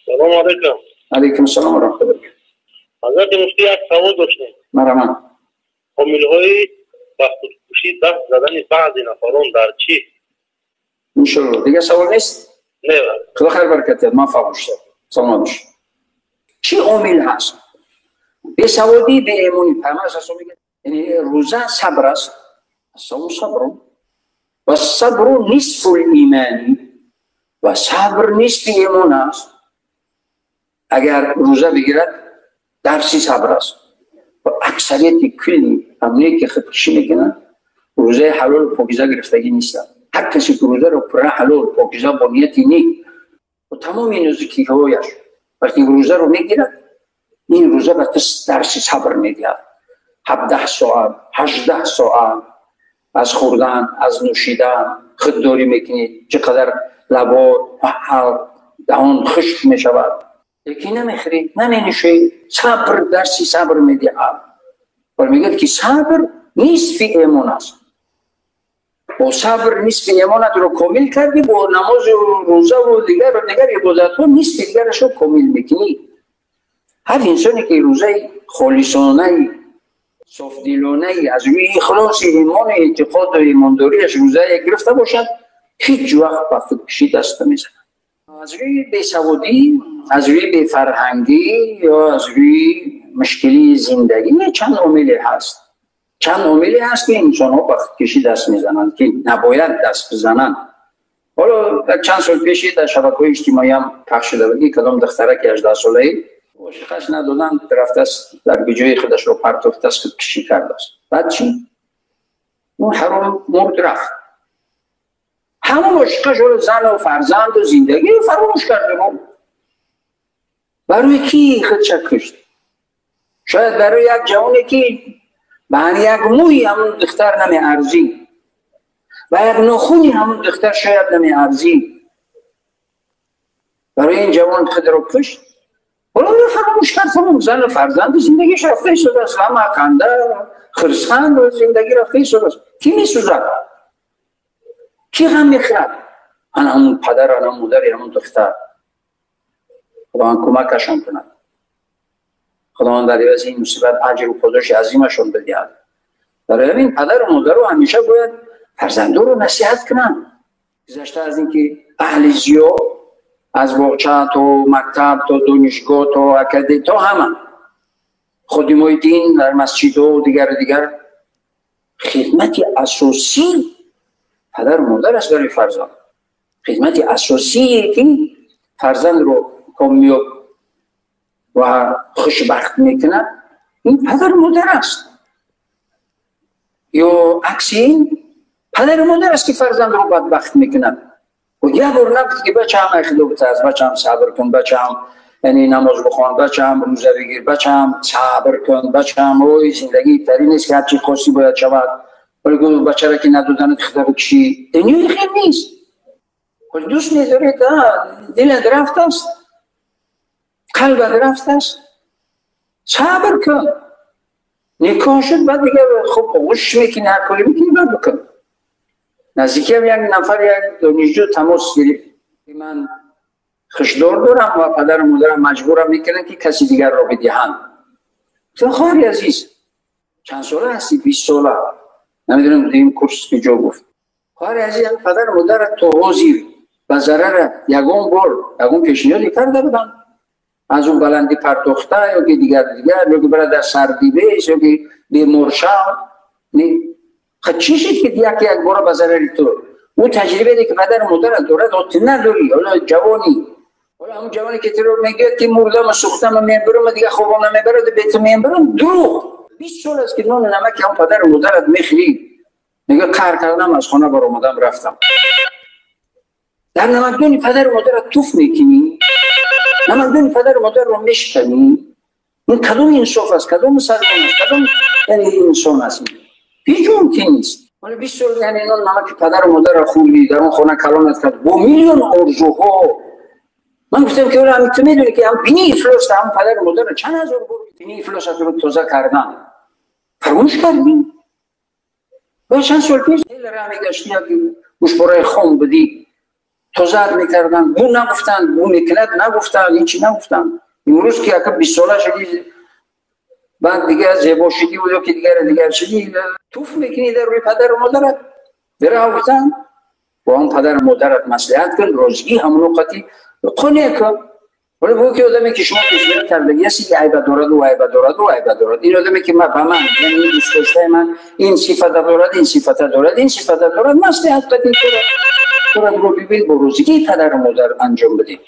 Салом алейкум. Алейкум салом ва раҳматуллоҳ. Ҳазрати муфтӣ, як савол доштем. Марҳамат. Омилҳои ба худкушӣ даст задани баъзе нафарон дар чӣ? Иншоаллоҳ. Дигар савол нест? Не. Худо хайр баракат диҳад. Ман фаҳм шудам. Саломат бошед. Чӣ омил ҳаст? Бесаводӣ, беэмонӣ. Пайғамбар саллаллоҳу алайҳи васаллам мегӯяд, яъне рӯза сабр аст. Ассавму сабрун ва сабру нисфул имани, ва сабр нисфи имон аст. Агар рӯза бигирад, дарси сабр аст. Ва аксарияти кулли амне ки худкушӣ мекунанд, рӯзаи ҳалолу покиза гирифтагӣ нестанд. Ҳар касе ки рӯзаро пурра ҳалол, покиза, бо нияти нек ва тамоми нозукиҳояш вақте рӯзаро мегирад, ин рӯза ба ту дарси сабр медиҳад. 17 соат, 18 соат аз хӯрдан, аз нӯшидан худдорӣ мекунӣ, чӣ қадар лабо, ҳалқ, даҳон хушк мешавад, лекин намехӯрӣ, наменӯшӣ. Сабр дарси сабр медиҳад. Вале мегӯяд ки сабр нисфи эмон аст. Бо сабр нисфи эмонатро комил кардӣ, бо намозу рӯзаву дигару дигар ибодатҳо нисфи дигарашро комил мекунӣ. Ҳар инсоне ки рӯзаи холисонаи софдилонаи аз рӯи ихлоси имону эътиқоду имондориаш рӯзае гирифта бошад, ҳеҷ вақт ба худкушӣ даст намезанад. Аз рӯи бесаводӣ, аз рӯи бефарҳангӣ ё аз рӯи мушкилии зиндагӣ чанд омиле ҳаст. Чанд омиле ҳаст ки инсонҳо ба худкушӣ даст мезананд, ки набояд даст бизананд. Ҳоло чанд сол пеши дар шабакаҳои иҷтимоӣ ҳам пахш шуда буд, ки кадом духтараки 18-солаи ошиқаш надоданд, рафтааст дар биҷои худашро партофтааст, худкушӣ кардааст. Баъд чӣ? Ӯ ҳаром мурд, рафт. Ҳамон ошиқаш ҳоло зану фарзанду зиндагӣ фаромӯш карда буд. Барои кӣ худша кушт? Шояд барои як ҷавоне ки ба як мӯи ҳамон духтар намеарзид, ба як нохуни ҳамон духтар шояд намеарзид. Барои ин ҷавон худро кушт. Ҳоло ӯро фаромӯш кард, тамом, зану фарзанду зиндагиаш рафта истодааст, ғама қанда хирсанду зиндагӣ рафта истодааст. Кӣ месӯзад? Кӣ ғам мехӯрад? Ана ҳамон падар, ана модари ҳамон духтар. Худованд кӯмакашон кунад. Худованд дар ивази ин мусибат аҷру подоши азимашон бидиҳад. Барои ҳамин падару модару ҳамеша бояд фарзандоро насиҳат кунанд. Гузашта аз ин ки аҳли зиё аз боғча то мактаб то донишгоҳ то академия то ҳама ходимои дин дар масҷидҳо дигару дигар, хидмати асосӣ падару модар аст барои фарзанд. Хидмати асосие ки фарзандро комёб ва хушбахт мекунад, ин падару модар аст. Ё акси ин, падару модар аст ки фарзандро бадбахт мекунад. Як бор нагуфт ки бачаам, ай худо битарс, бачаам, сабр кун, бачаам, яъне намоз бихон, бачаам, рӯза бигир, бачаам, сабр кун, бачаам, ой, зиндагӣ тари нест ки ҳарчи хосӣ бояд шавад. Вале гуфт бачара ки надоданат худо бикушӣ. Дунёи хел нест. Дӯст медоред, дилат рафтааст, қалбат рафтааст, сабр кун. Никоҳ шуд, баъд дигар хуб оғӯшш мекунӣ, ҳар коре мекунӣ, баъд бикун. Наздикиам як нафар, як донишҷӯ тамос гирифт. Ман хушдор дорам ва падару модарам маҷбурам мекунанд ки каси дигарро бидиҳанд. Гуфтам, хоҳари азиз, чанд сола ҳастӣ? 20 сола. Намедонам дуюм курс куҷо гуфт. Хоҳари азиз, падару модарат то ҳозир ба зарарат ягон бор ягон пешниҳоде карда буданд? Аз он баландӣ партохта ё ки дигар дигар, ё ки бара дар сардӣ бес, ё ки бемор шав? Не. Чӣ шуд ки яке як бора ба зарари ту? Ӯ таҷрибае ки падару модарат дорад, ту надорӣ. Ҳоло ҷавонӣ. Ҳоло ҳамон ҷавоне ки туро мегӯяд ки мурдаму сӯхтаму мебарам, дигар хобам намебарад, бе ту мебарам, дурӯғ. 20 сол аст ки нону намаки ҳамон падару модарат мехӯрӣ. Мегӯяд қаҳр кардам, аз хона баромадам, рафтам. Дар намакдони падару модарат туф мекунӣ, намакдони падару модарро мешиканӣ. Ин кадом инсоф аст, кадом мусалмон аст, кадом яъне инсон аст? Ҳеҷ мумкин нест. Ҳоло 20 сол яъне нон намаки падару модарро хӯрдӣ, дар он хона калонат кард бо миллион орзуҳо. Ман гуфтам ки ҳоло ҳамин ту медонӣ ки ҳам бинии ифлос ҳам падару модарро чанд ҳазор бор бинии ифлосатро тоза кардан фаромӯш кардӣ? Ва чанд сол пеш ра мегаштӣ, як гӯшпораи хом будӣ, Тозаат мекарданд, бу нагуфтанд, бу мекунад нагуфтанд, ҳечи нагуфтанд. Имрӯз ки ака 20 сола шудӣ, баъд дигар зебо шудӣ ё ки дигар дигар шудӣ, туф мекунӣ дар рӯи падару модарат. Бера гуфтанд, бо он падару модарат маслиҳат кун, розигӣ ҳамоно қатӣ қонеъ кун. Вале бо ки одаме ки шумо пешниҳод кардагӣ аст, ин айба дорад, ӯ айба дорад, ӯ айба дорад. Ин одаме ки ба ман, яъне ин дӯстдоштаи ман, ин сифата дорад, ин сифата дорад, ин сифата дорад, маслиҳат қатӣ туратро бибин, бо розигии падару модар анҷом бидеҳ.